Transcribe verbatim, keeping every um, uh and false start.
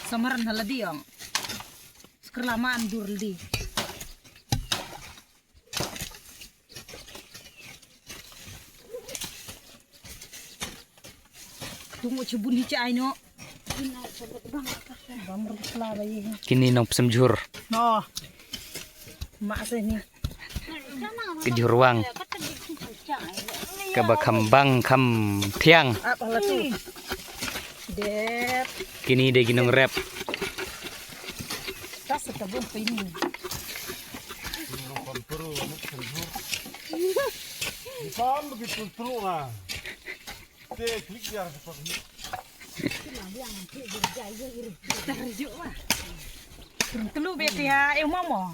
Samaran haladi ong. Skrlaman dur ldi. Tungo chubun hi cha aino. Kini nong psem jhur. No. Ma se ni. Ke jhur wang. Kaba kham bang kham thiang. Ap hala tu. Dep. Kini de ginong rep. Tas ka bun pini. Pam begitu teruk ah. Te klik dia seperti. Telu beti ha, eh mama.